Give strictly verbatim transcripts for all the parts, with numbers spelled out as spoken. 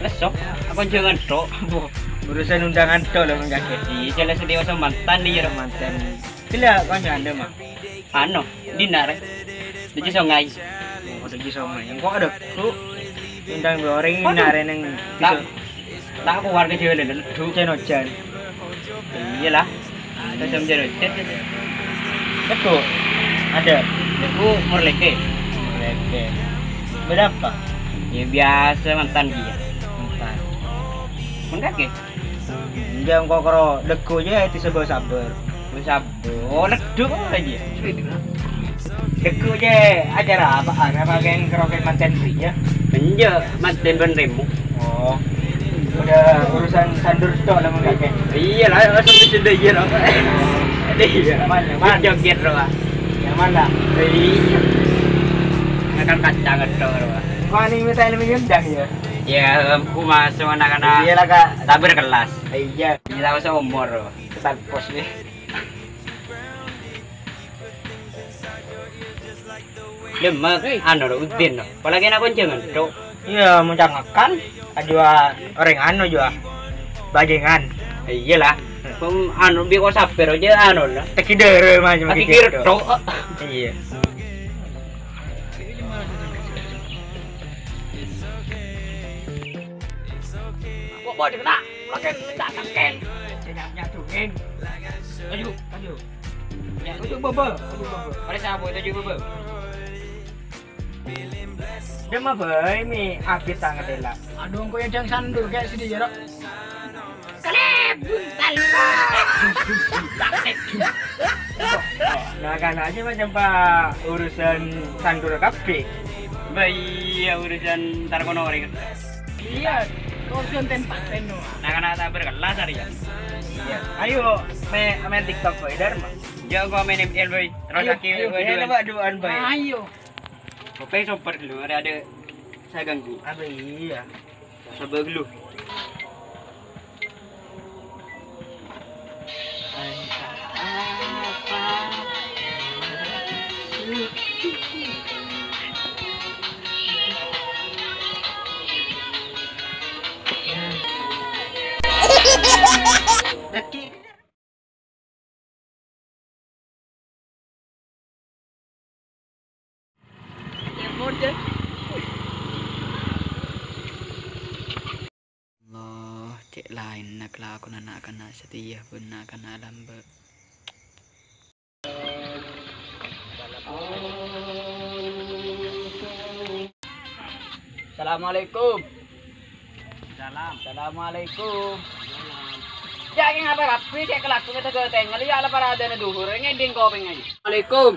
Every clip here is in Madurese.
Sok, aku jangan tok. Urusan undangan tok lho, Kang Kakè. Iyâ, jelas dewasa mantan dia, mantan. Gila, konyol Anda, Mak. Anu, dinner. Di Sungai. Oh, di Sungai. Engko' ada, Bu. Undang dua orang ini. Aduh. Nare neng tak, tak keluar ke jalan, aduh. Hujan-hujan. Iyalah. Terus jam jalan. Betul. Ada. Aku mau leke. Leke. Berapa? Ya, biasa, mantan dia. Mantan. Mantan ke? Enjâ' engko' karo lego jâ' ètè sabâ-sabâ. Sabâ. Oh, leddu aja. Lego jâ' acara apa? Apa kèng karo kèng manten bâjâ? Enjâ', manten bân remo. Oh. Udah urusan sandur tok lah mangkè. Iya lah, langsung sudah iya lah. Iya. Nyaman, nyaman. Joget, Bro. Nyaman lah. Iya. Makan kacang tok, Bro. Wah, ini minta ilmu undang ya? Ya, aku masuk anak-anak. Iya lah, Kak. Tak berkelas. Iya. Kita seumur. Ketan pos nih. Demak, anu, Udin, no. Apalagi anak konjangan, Cok. Iya, mencangakan. Ajua orang anu jua. Bajingan. Iyalah. Pem-, anu, bi kok sabar aja, anu, lah. Tekidere, Mas, Lagi begitu. Kira, Cok. Iya. Kok mau dikena? Makin minta makin. Tidak nyatuin. Maju, maju. Ya, tujuh bebe, tujuh bebe. Pada siapa tujuh bebe? Dia mah bae mi habis sangat elak. Aduh, engko' yang jang sandur kayak sedih ya, Rok. Kelep, buntal. Nah, kan aja macam, Pak, urusan sandur kabeh. Bah, iya, urusan tar kono orèng. Iya, urusan tempat teno. Nah, kan tak berkelas hari ya. Iya. Ayo, me-, main TikTok, boy, Dharma. Ya, gua main M L, boy. Terus ayo, lagi, ayo, boy, ayo, duluan. Pak, duluan, boy. Ayo. Oke, sobat dulu, ada, ada saya ganggu. Apa iya? Sabar dulu. Allah, cè' laènna kalakowanna na'-kana' satèya bân na'-kana' lambâ'. Assalamualaikum. Salam. Assalamualaikum. Salam. Ya, ini apa rapi? Saya kelaku kita ke tengah. Ya, ala para ada duhur. Ini ding kopeng aja. Assalamualaikum.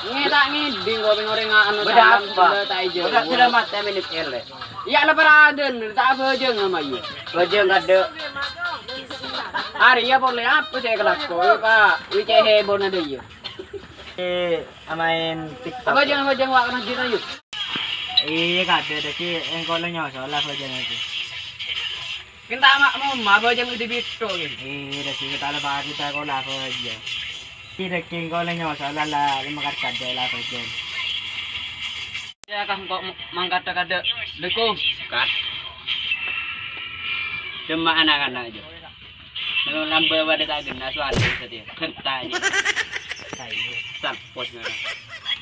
Ini tak ngiding kopeng orang anu. Bâdâ salam apa? Sudah tak ijo. Bâdâ selamat ya, minit ele. Ya, ala para ada. Tak apa aja nggak maju. Bâjâng kadâ'. Hari ya boleh apa saya kelaku, Pak? Ini cek heboh ada ya. Eh, main TikTok. Apa jangan, apa jangan, Wak, kena jin ayo. Iya, kadâ' dâggi' engko' la nyosol la bâjâng aja. Kita mak mau ma bâjâng di bito gitu. Iya, dâggi' kita la pagi ta' kola bâjâng. Ki dâggi' engko' la nyosol la, la, la mangkat kadâ' la bâjâng. Ya, kah engko' mangkat kadâ'. Assalamualaikum. Kat. Cuma anak-anak aja. Nang lambâ' pada tak genah suara tadi. Genta aja. Sampos ngono.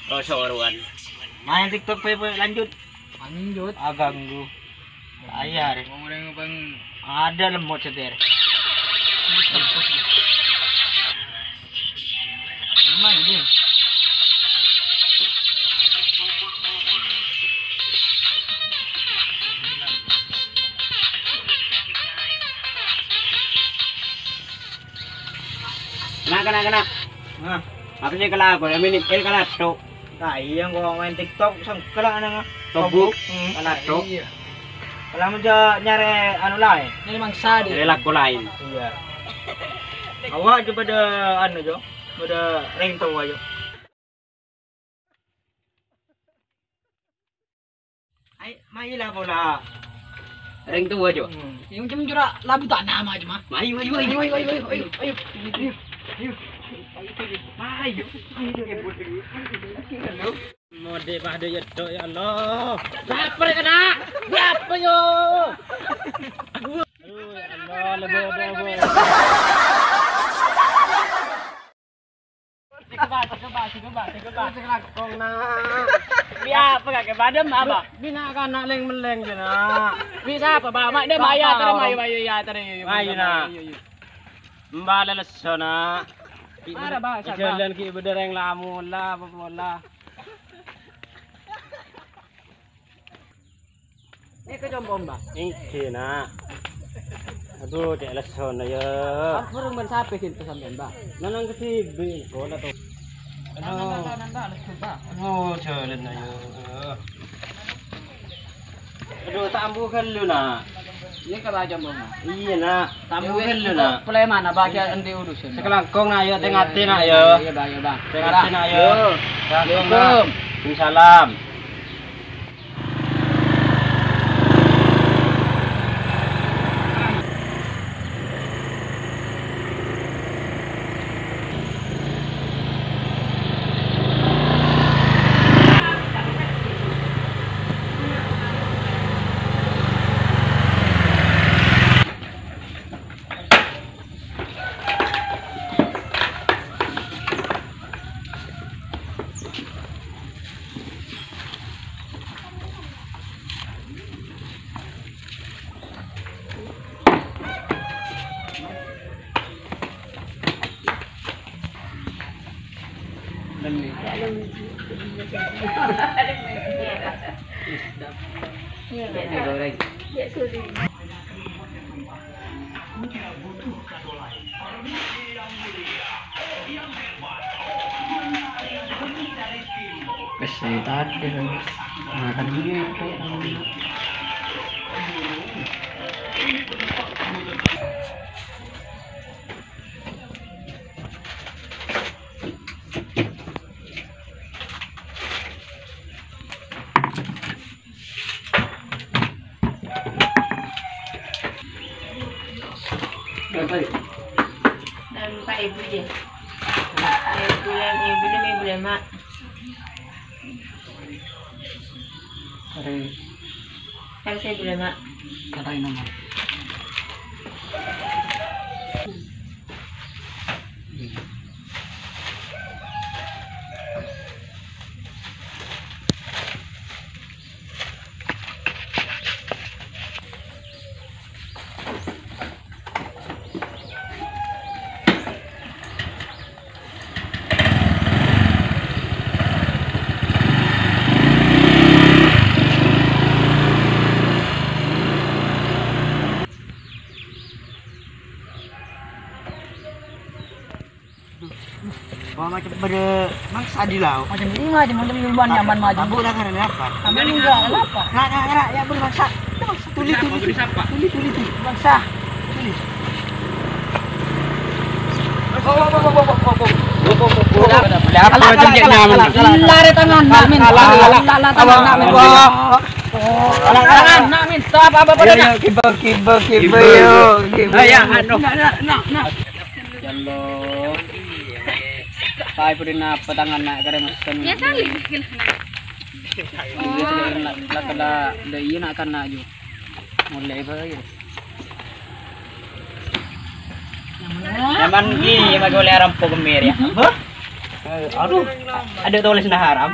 Roso-roan. Main TikTok, Pe, Pe, lanjut. Lanjut. Ah, ganggu. Ayah, Re. Mau ngoreng apa? Ada lemot setir. Lemah gitu. Kena, kena, kena. Nah. Apa sih kala aku? Yang ini, el kala tok. Nah, iya, gua main TikTok, sengkela nang Tobuk. Hmm. Kala tok. Iya. Kalau mau ja-, nyari anu lain. Nyari mangsa dia. Nyari lagu lain. Iya. Awak aja pada anu, Jo. Pada ring tahu aja. Ai, mailah pola. Reng tuwa, Jo. Hmm. Yang cuma cura labu tanah mah cuma. Mayu, mayu, mayu. Ayo, ayo, ayo, ayo, ayo, ayo, ayo. Ayo, ayo, ayo. Ayo, ayo, ayo. Ayo, ayo, ayo. Modhi padâ yâ, Dok, ya Allah. Sapa kena? Sapa, yo? Aduh, ya Allah, lebih, lebih, lebih. Coba, coba, coba, coba. Cek langkong, Nak. Bi' apa, Kak? Padâ apa? Bi' na'-kana' lèng-mellèng jâ, Nak. Bi' sapa, Ba? Mak, dâ', Ba, mayu, Ba. Mayu, mayu, ya, terus, yu, yu, Mayu, mayu, Nak. Yu, yu. Mbah lè lesso, Nak. Mara, Ba, sapa? Jhâlân ghi' bâdâ rèng la-mola, pola. Nèka compo, Mbah? Èngghi, Nak. Aduh, cè' lessona, yâ. Bhâreng bân sapè ghânto sampèyan, Mbah? Nang kadhibi', engko' la to. Aduh. Nang, nang, nang, nang, lesso, Mbah. Aduh, jhâlân, ayo. Aduh, ta' ambu ghâllu, Nak. Nèka, Bah, compo, Mbah? Iyâ, Nak. Ta' ambu ghâllu, Nak. Pèlè mana, Bah? Kèya andi' urusan, Bah. Sakalangkong, Nak, yâ. Tè-ngatè, Nak, yâ. Iyâ, Bah, iyâ, Bah. Tè-ngatè, Nak, yâ. Sakalangkong, Nak. Assalamualaikum. Waalaikumsalam. Wis, entar deh. Makan dulu ya, Pak. Berapa ya? Empat ribu je. Ibu lem, ibu lem, ibu lem, Mak. Hari. Hari saya ibu lem, Mak. Kata ini, Mak. Wah, macem bâdâ mangsa di laut. Macem ini, macem, macem, nyaman, macem. Abu lah karena lapar. Abu enggak lapar. Nggak, nggak, nggak, ya, bâdâ mangsa. Tuli, tuli, tuli. Tuli, tuli, tuli. Mangsa. Tuli. Oh, oh, oh. Lapar, macem, nyaman. Lari tangan, nak, min. Alah, alah, alah. Tangan, nak, min. Alah, alah, nak, min. Stop, apa, apa, ayo, nak? Ayo, kibar, kibar, kibar, yo, kibar. Ayo, anu. Nak, nak, nak, nak. Ya Allah. Pai pudin apa tangan nak kare mesen. Ya, saling. Iya, saling nak, nak, nak, dah iya nak kan nak ju. Mulai apa ya? Nyaman ki, maka oleh haram po kemir ya. Apa? Eh, aduh, ada tulis nah haram.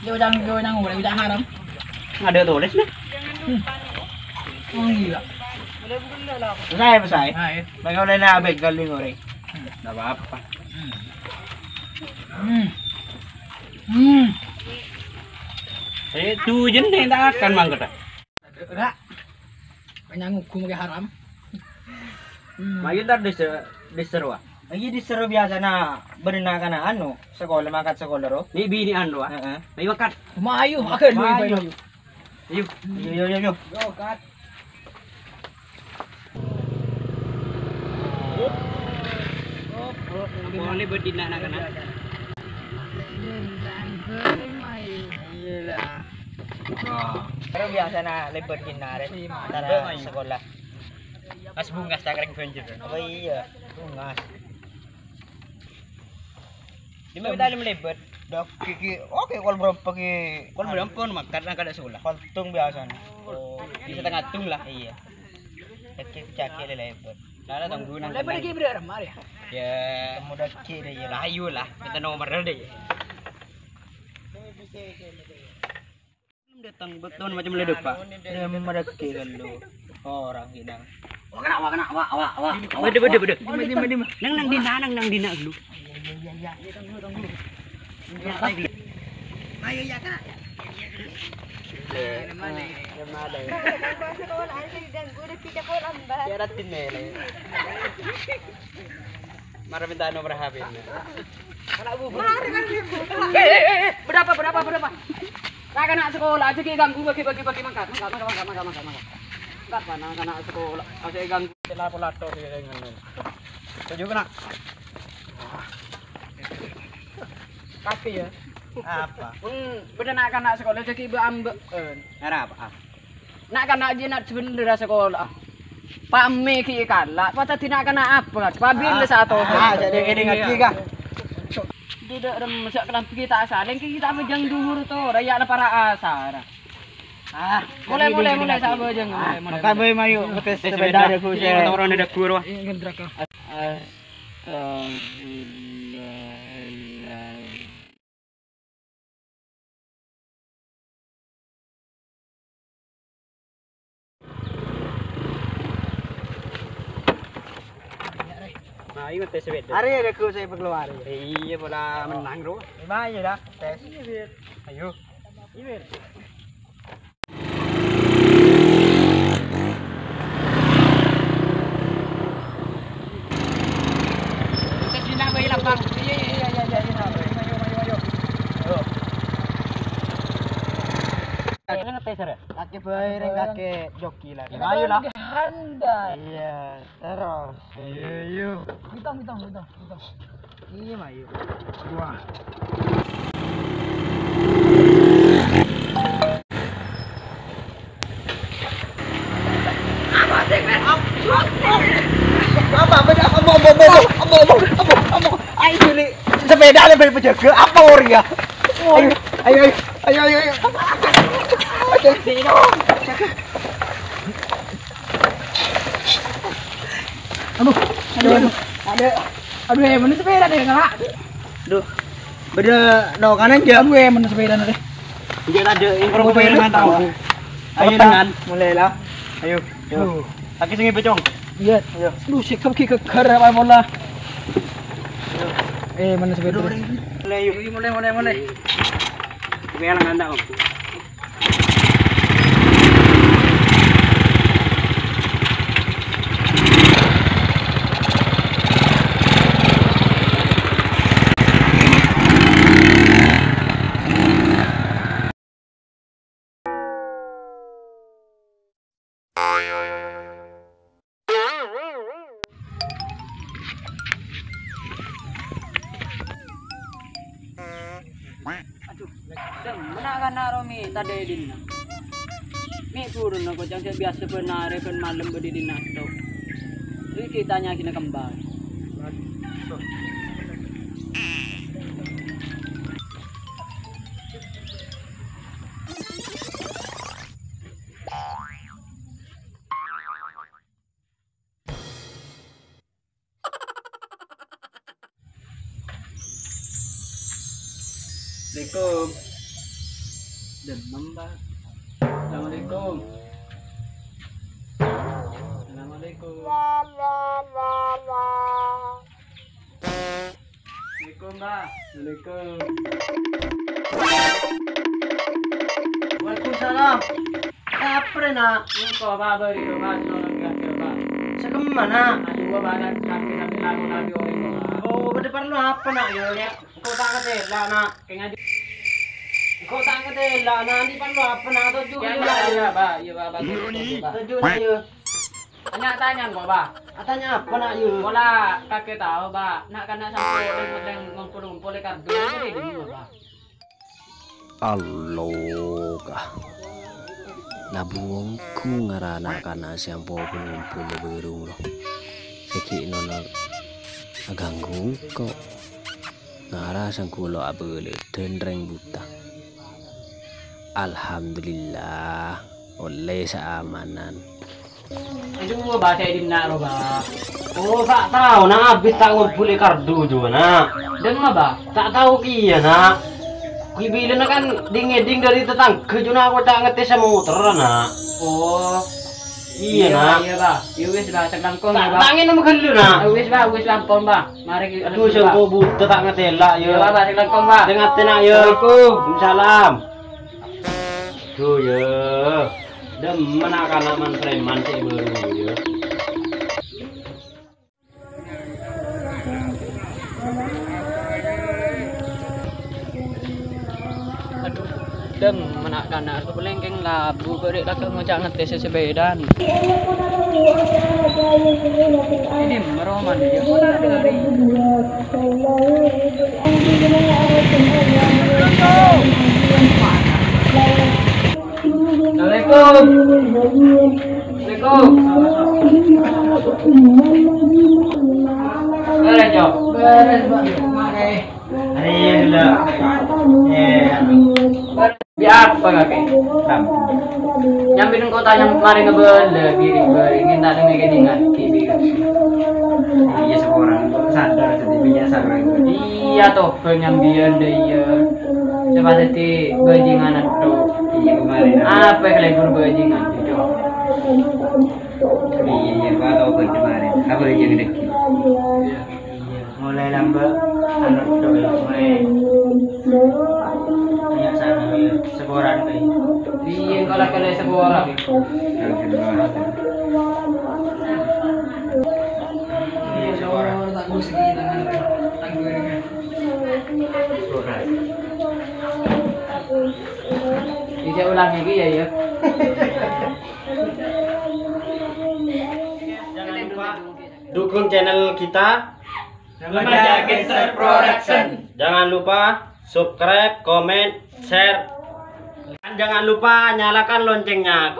Yo, jangan, yo, jangan, udah, udah haram. Ada tulis nih. Hmm. Oh, iya. Besai, besai. Nah, iya. Bagaimana nak abis kali ngoreng? Hmm. Nggak apa-apa. Hmm. Hmm. Hmm. Eh, tujuan nih, tak akan mangketa. Ra. Kanyang ngugu make haram. Hmm. Mayu ntar dise-, diseru, ah. Lagi diseru biasana bârna kana anu, sekolah, mangkat sekolah, ro. Ni bini anu, ah. Heeh. Mayu mangkat. Mayu, agak dulu, mayu. Mayu. Ayo. Ayo, ayo, ayo, ayo. Yo, kat. Boleh buat dinna' anak-anak. Iya lah. Terus biasana lebbât dinna' rè. Antara sekolah. Mas bungas cangkreng banjir. Oh iya, bungas. Di mana kita lebbât? Dak, ki, ki, oke, kol berapa, ki? Kol berapa, Mak? Karena kada sekolah. Kol tung biasanya. Oh, bisa setengah tung lah. Iya. Cekik, cekik lele, Bud. Lah, lah, tunggu nang. Lah, pada ki berapa, Mar, ya? Ya. Temu dak, ki, deh, ya. Lah, ayo lah. Kita nomor deh. Datang betul macam ledepa. Rem mereka lu. Orang ini. Wah, kena, wah, kena, wah, wah, wah. Beda, beda, beda. Dima, dima, dima. Nang, nang dina, nang, nang dina lu. Iya, iya, iya, iya. Iya, tunggu, tunggu. Iya, tadi. Ayo, ya, Kak. Iya, iya, iya. Iya, mana? Iya, mana? Sekolah, saya diganggu, udah pindah sekolah, Mbak. Ya, Ratin, ya, ya. Mara minta nomor H P-na. Mari, mari. Eh, eh, eh, eh. Berapa, berapa, berapa? Ra kana' sekolah aja ki ganggu bagi-bagi bagi mangkat. Mangkat, mangkat, mangkat, mangkat, mangkat, mangkat. Mangkat, kana' sekolah. Aja ganggu. Lato-lato sih ngene. Setuju kena? Kaki ya? Apa? Pun beda na' kana' sekolah aja ki ambek. Arapa? Na' kana' jâ' na' sebenerra sakola. Pa'emmè ghi' kala', pa tadâ' na' kana' apa? Pabil satu. Ah, jadi ini ngaji kah? Duduk rem, sak kelambi kita saling kita mejang dhuwur to, raya la para asar. Ah, mulai, mulai, mulai, sabar aja, mulai, mulai, maka mulai. Boy mayu ngetes sepeda ada ku saya. Orang ada guru. Iya, ngendrak, ah. Astagfirullah. Nah, ini tes sepeda. Hari ada ku saya keluar. Iya, bola menang, bro. Lima aja dah, tes. Ayo. Iya. Kakè bhâi rèng kakè joki la. Ayo la. Iya, terus. Iya, iya. Hitung, hitung, hitung, hitung. Iya, Mak, yuk. Wah. Apa, apa, apa, apa, apa, apa, apa, apa, apa, apa, apa, ayo, Juli. Sepeda ada beli penjaga, apa orang ya? Ayo, ayo, ayo, ayo, ayo, ayo. Oke. Aduh, aduh, aduh. Aduh. Aduh, eh, mana sepeda deh, Kak? Duh. Beda no kanan ya. Aduh, eh, mana sepeda deh. Dia ada yang perlu pengen mantau. Ayo, tenan. Mulai lah. Ayo. Ayo. Kaki sing becong. Iya. Ayo. Duh, sikap ki keker apa bola. Eh, mana sepeda? Mulai, yuk. Mulai, mulai, mulai. Oke, lang anda, Om. Aduh, dhem, mena' kana' rowa mè' tadâ' è dinna'. Mè' buruna koca'na sè biyasa bân arè bân malem bâdâ è dinna' tok. Rèya tanya'aghina kembhâng. Assalamualaikum. Dhem, Mbah. Assalamualaikum. Assalamualaikum. Assalamualaikum, Mbah. Waalaikum. Waalaikumsalam. Apa, Nak? Engko', Mbah, bâri' ro, Mbah, sè nolak gâjâ, Mbah. Sakemma, Nak? Ayo, Mbah, Mbah, lagi sampai lagu-lagu orang, Mbah. Oh, bâdâ parlo apa, Nak, yo? Engko' ta' katèla', Nak. Kèng ajâ. Engko' ta' katèla', Nak. Andi' parlo apa, Nak? Toju', ya, yo, Mbah, Nak. Iya, Mbah. Iya, Mbah, Mbah. Toju', Nak, yo. Tanya-tanya engko', Mbah. Ah, tanya apa, Nak, yo? Pola kakè tao, Mbah. Na' kana' sampè' rèng-, rèng ngumpul-ngumpul è kardus, jadi dulu, Mbah. Allo, kah. Nabung ongghu ngara na'-kana' sè ampo ngumpul è bârung, lo. Sè ghi' nono aganggu engko'. Ngara sèngko' lo' abâlâ dân rèng buta. Alhamdulillah, ollè saamanan. Aduh, bâsa è dinna' rowa, Ba. Oh, ta' tao, na', abit ta' ngobbhuli kardu jhuwa, na'. Dâmma, Ba? Ta' tao kèya, na'. Ghi' bilâna kan ding-ngèding dâri tatangghâ jhuwa, na', ko' ta' ngatè samoterra, na'. Oh. Iyâ, na'. Iyâ, Ba. Iyâ wis, Ba, ta' langkong, Ba. Ta' ngènom ghâllu, na'. Iyâ wis, Ba, wis langkong, Ba. Mari kita. Aduh, sèngko' buta ta' ngatèla, yâ. Iyâ, Ba, ta' langkong, Ba. Sèngko' atè, na', yâ. Assalamualaikum. Waalaikumsalam. Duh, yâ. Dâmma na'-kana' man-prèman sè bâru, yâ. Aduh, dâmma na'-kana' palèngkèng labu, bâri' lakar ngoca' ngatè sè sepèdaan. Ini meroman, yâ. Assalamualaikum. Assalamualaikum. Bèrès, Cok? Bèrès, Bang. Arèya ghellâ'. Eh, anu. Bi' apa, kakè? Ram. Nyambi neng kota nyam-, marè ngabâlâ, bi' rè-, bârè' ngènta' neng kèdingan, bi', bi'. Iyâ, saporana sadar, sè dhâddhi penyesalan. Iyâ, toba nyambiyan, dâ' iyâ. Sapa dhâddhi bajingan, aduh. Iyâ, kemarin. Apa kalèbur bajingan, aduh. Iyâ, iyâ, Pak, tobat kemarin. Apa yang dengki? Iyâ, mulai lambâ', anu, dulu, mulai. Iyâ, sana, iyâ. Saporana, Pak. Iyâ, kalau kena saporana. Astagfirullah. Iyâ, saporana. Bisa ulang lagi ya, ya. Jangan lupa dukung channel kita. Remaja Gangster Production. Jangan lupa subscribe, komen, share. Dan jangan lupa nyalakan loncengnya.